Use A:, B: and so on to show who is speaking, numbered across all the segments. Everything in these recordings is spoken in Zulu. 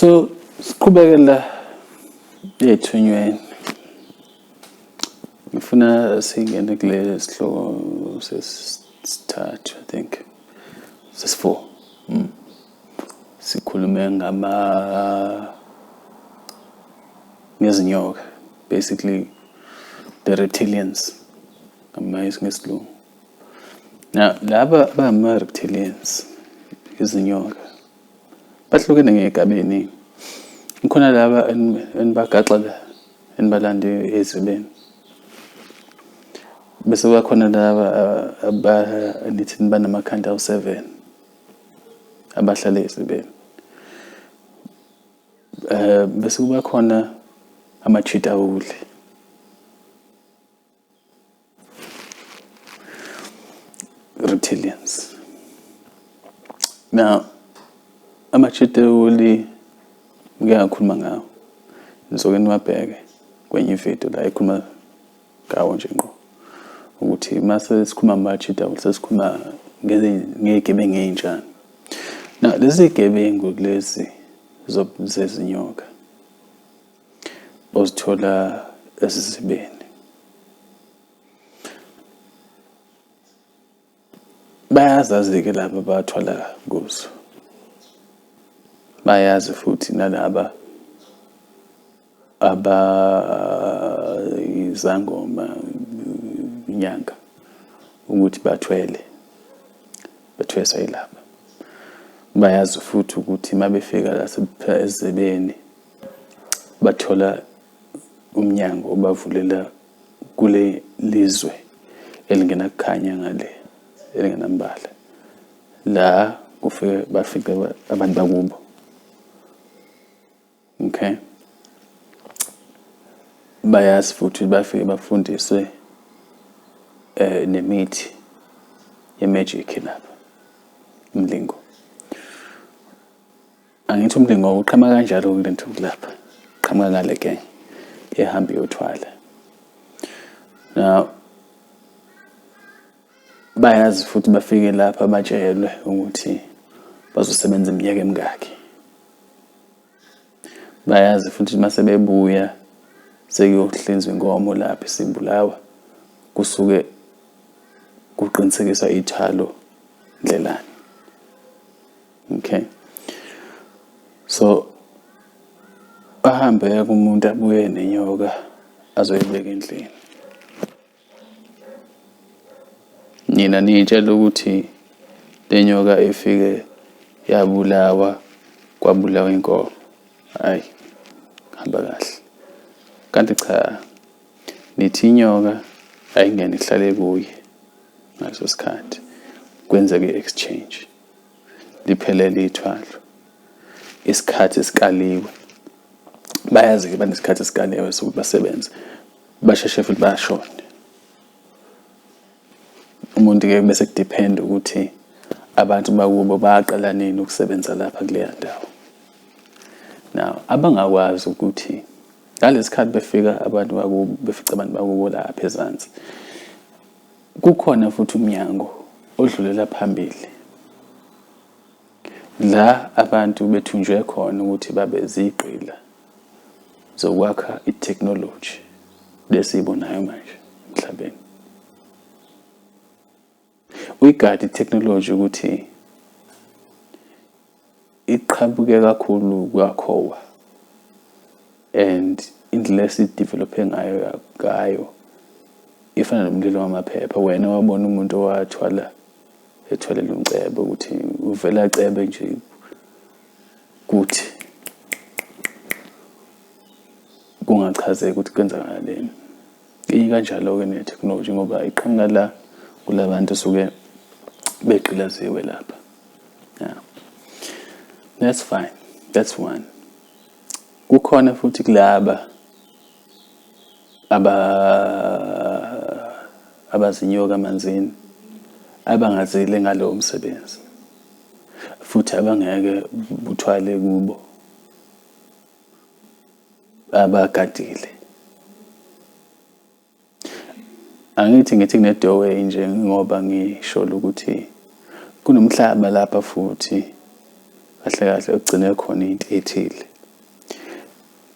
A: So siqhubeke la ey'thunyweni. Ngifuna singene kule sihloko sesithathu, I think sesi-four. Sikhulume ngama ngezinyoka, basically the reptilians ngesilungu. Now laba abama-reptilians, izinyoka, bahlukene ngey'gaba ey'ningi. Kukhona laba enibagaxa la, enibalanda ezibeni. Bese kuba khona laba anithi banamakhanda awu-7 abahlala ezibeni. Bese kuba khona ama-chitawuli. Reptilians. Now, ama-chitawuli ngike ngakhuluma ngawo. Nizoke niwabheke kwenye ividiyo la ekhuluma ngawo nje ngqo. Ukuthi mase sikhuluma ngama-chitawuli sesikhuluma ngey'gebengu ey'njani. Now, lezi y'gebengu lezi zezinyoka ozithola esizibeni, bayazazi-ke laba abathwala kuzo, bayazi futhi nalaba abayizangoma, inyanga, ukuthi bathwele, bethweswa yilaba. Bayazi futhi ukuthi uma befika la ezibeni bathola umnyango obavulela kule lizwe elingenakukhanya ngale, elingenambala, la kufike bafike abantu bakubo. Okay, bayazi futhi bafike bafundiswe nemithi ye-magic lapha, umlingo. Angithi umlingo uqhamuka kanjalo kule nto lapha, qhamuka ngale gang ehamba iyothwala. Now bayazi futhi bafike lapha batshelwe ukuthi bazosebenza iminyaka emingaki. Bayazi futhi uma sebebuya sekuyohlinzwa inkomo lapha isibulawa, kusuke kuqinisekiswa ithwalo ndlelani. Okay, so ahambe kumuntu abuye nenyoka azoyibeka endlini. Nina niyitshela ukuthi le nyoka ifike yabulawa, kwabulawa inkomo. Hhayi, hamba kahle. Kanti cha, nithi inyoka ayingene ihlale kuye ngaleso sikhathi, kwenzeke i-exchange, liphelele ithwalo. Isikhathi esikaliwe, bayazi-ke banesikhathi esikaliwe sokuthi basebenze, basheshe futhi bashone. Umuntu-ke bese kudiphenda ukuthi abantu bakubo baqala nini ukusebenza lapha kuleya ndawo. Now, abangakwazi ukuthi ngalesi khathi befika abantu bakubo, befica abantu bakubo lapha ezansi, kukhona futhi umnyango odlulela phambili la abantu bethunjwe khona ukuthi babe zigqila zokwakha itheknoloji lesiyibonayo manje emhlabeni. Uyigade itheknoloji ukuthi iqhamuke kakhulu kwakhowa, and indlela esidevelophe ngayo ifana nomlilo wamaphepha. Wena wabona umuntu owathwala ethwalela umcebo ukuthi uvela acebe nje kuthi kungachazeki ukuthi kwenzakaleni. Ikanjalo-ke netheknoloji ngoba iqhamuka la kulabantu suke begqilaziwe lapha. Yeah. That's fine. That's one. Kukhona futhi kulaba abazinyoka amanzini abangazile ngalowo msebenzi futhi abangeke buthwale kubo, abagadile. Angithi ngithi kune-doorway nje ngoba ngisholo ukuthi kunomhlaba lapha futhi kahle kahle okugcine khona into ethile.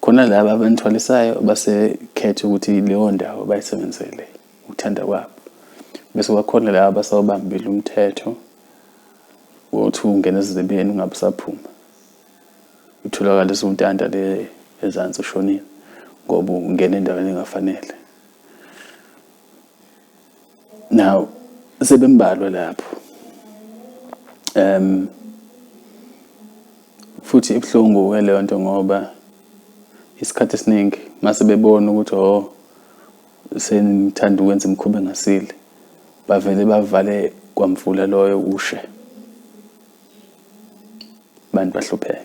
A: Khona laba abanithwalisayo basekhetha ukuthi leyo ndawo bayisebenzele ukuthanda kwabo. Bese kwakhona laba abasawubambile umthetho wokuthi ungena ezizibeni ungabe usaphuma. Utholakale usuntanta le ezansi ushonile ngoba ungena endaweni engafanele. Now sebembalwa lapho. Futhi ibuhlungu-ke leyo nto ngoba isikhathi esiningi mase bebona ukuthi oh senithanda ukwenza imikhuba engasile, bavele bavale kwamfula loyo ushe. Abantu bahlupheke.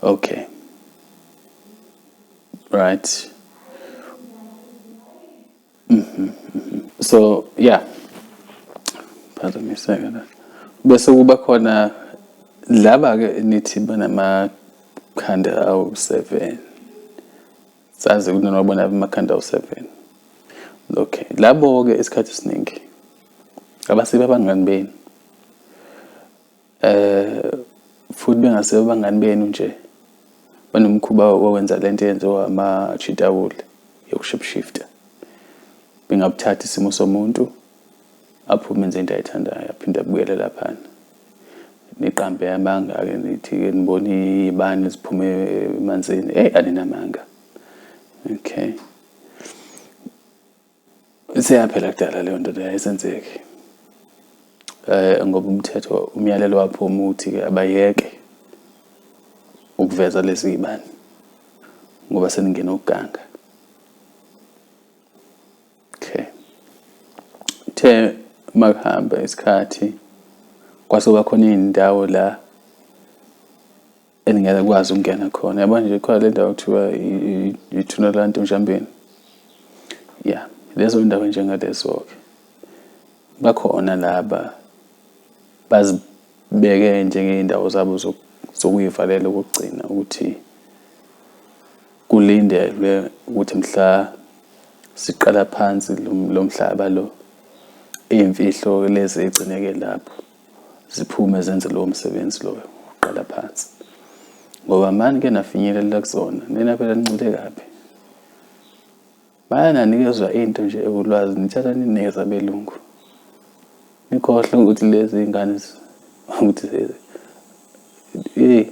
A: Okay. Right. So yeah. Phazamiseka la. Bese kuba khona laba ke nithi banamakhanda awu-7. Sazi ukuthi nobona amakhanda awu-7. Okay. Labo ke isikhathi esiningi abasibe abangani benu. Futhi bengasibo abangani benu nje, banomkhuba wokwenza lento eyenziwa ama-chitawule yoku-shapeshifter. Bengabuthatha isimo somuntu, aphume enze into ayithandayo, aphinde abuyele laphana. Niqambe amanga-ke nithi-ke nibona iy'bani ziphume emanzini. Eyi, aninamanga. Okay. Seyaphela kudala leyo nto leyo, ayisenzeki. Ngoba umthetho, umyalelo waphuma ukuthi-ke abayeke ukuveza lezi y'bani ngoba seningena ukuganga. Okay. Kuthe makuhamba isikhathi kwase kuba khona iy'ndawo la eningeke kwazi ukungena khona. Yabona nje khona le ndawo kuthiwa ithuna laNtonjambeni. Ya, lezo ndawo njengalezo-ke. Bakhona laba bazibeke njengey'ndawo zabo zokuyivalela okokugcina ukuthi kulindelwe ukuthi mhla siqala phansi lo mhlaba lo, iy'mfihlo lezi ey'gcineke lapho ziphume zenze lowo msebenzi loyo uqala phansi. Ngoba mani ke nafinyelela kuzona, nina phela nincile kabi. Bayananikezwa into nje ewulwazi, nithatha ninikeza abelungu. Nikhohlwe ukuthi lezi iy'ngane ukuthi hey.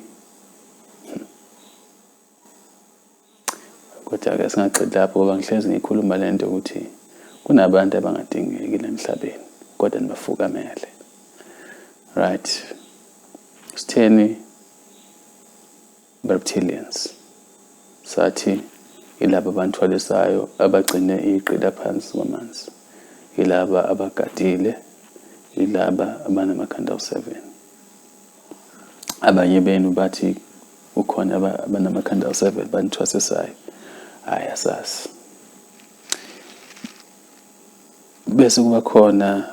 A: Kodwa-ke singagxili lapho ngoba ngihlezi ngikhuluma le nto ukuthi kunabantu abangadingeki la emhlabeni kodwa nibafukamele. Right. Sitheni reptilians? Sathi ilaba abanthwalisayo abagcine igqila phansi kwamanzi. Ilaba abagadile, ilaba abanamakhanda awu-7. Abanye benu bathi ukhona abanamakhanda awu-7 banithwasisayo. Hhayi, asazi. Bese kuba khona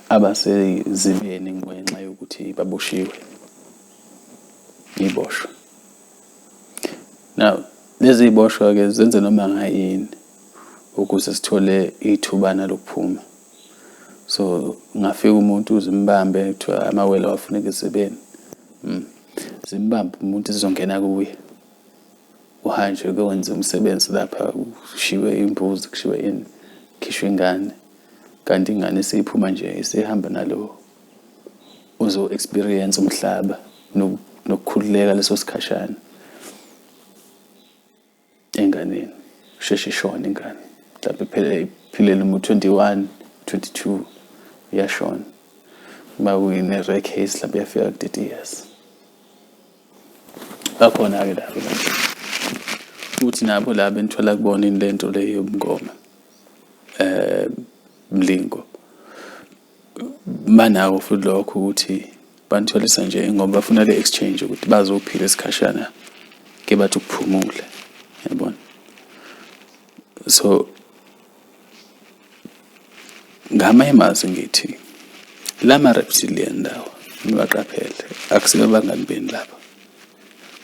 A: abasezibeni ngenxa yokuthi baboshiwe, iboshwa. Now, lezi y'boshwa-ke zenze noma ngayini ukuze sithole ithubana lokuphuma. So ngafika umuntu zimbambe kuthiwa amawele awafuneka ezibeni. Zimbambe umuntu zizongena kuye. Uhanjwe kuyokwenziwa umsebenzi lapha, kushiwe imbuzi, kushiwe ini, khishwe ingane. Kanti ingane isiphuma nje isihamba nalo uzo-experience umhlaba nokukhululeka leso sikhashana enganeni. Sheshe ishone ingane, mhlawumbe iphele iphilele mu-21, 22 iyashona. Uma kuyine-rare case mhlawumbe iyafika ku-30 years. Bakhona-ke labo bantu. Futhi nabo laba enithola kubona ini lento le yobungoma, mlingo. Banako futhi lokho ukuthi banitholisa nje ngoba bafuna le exchange ukuthi bazophila isikhashana ke bathi ukuphumula, yabona. So ngamanye amazwi ngithi lama reptilian lawa niwaqaphele, akusibo abangani benu laba.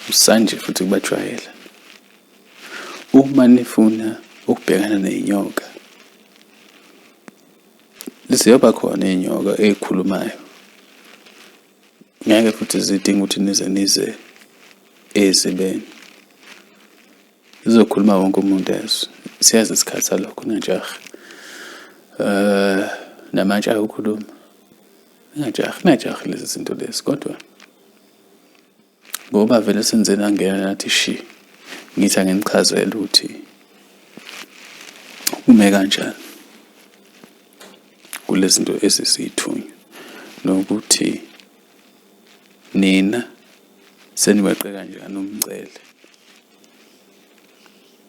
A: Usanje futhi kubajwayela. Uma nifuna ukubhekana ney'nyoka, ziyoba khona iy'nyoka ey'khulumayo. Ngeke futhi zidinge ukuthi nize nize ezibeni. Sizokhuluma wonke umuntu ezwe. Siyazi isikhathi salokho ningajahi. Eh namanje akukhuluma. Ningajahi, ningajahi lezi zinto lezi kodwa ngoba vele senze nangena nathi shi. Ngithi anginichazele ukuthi kume kanjani kulezi zinto ezisiyithunywa nokuthi nina seniweqe kanjani umngcele.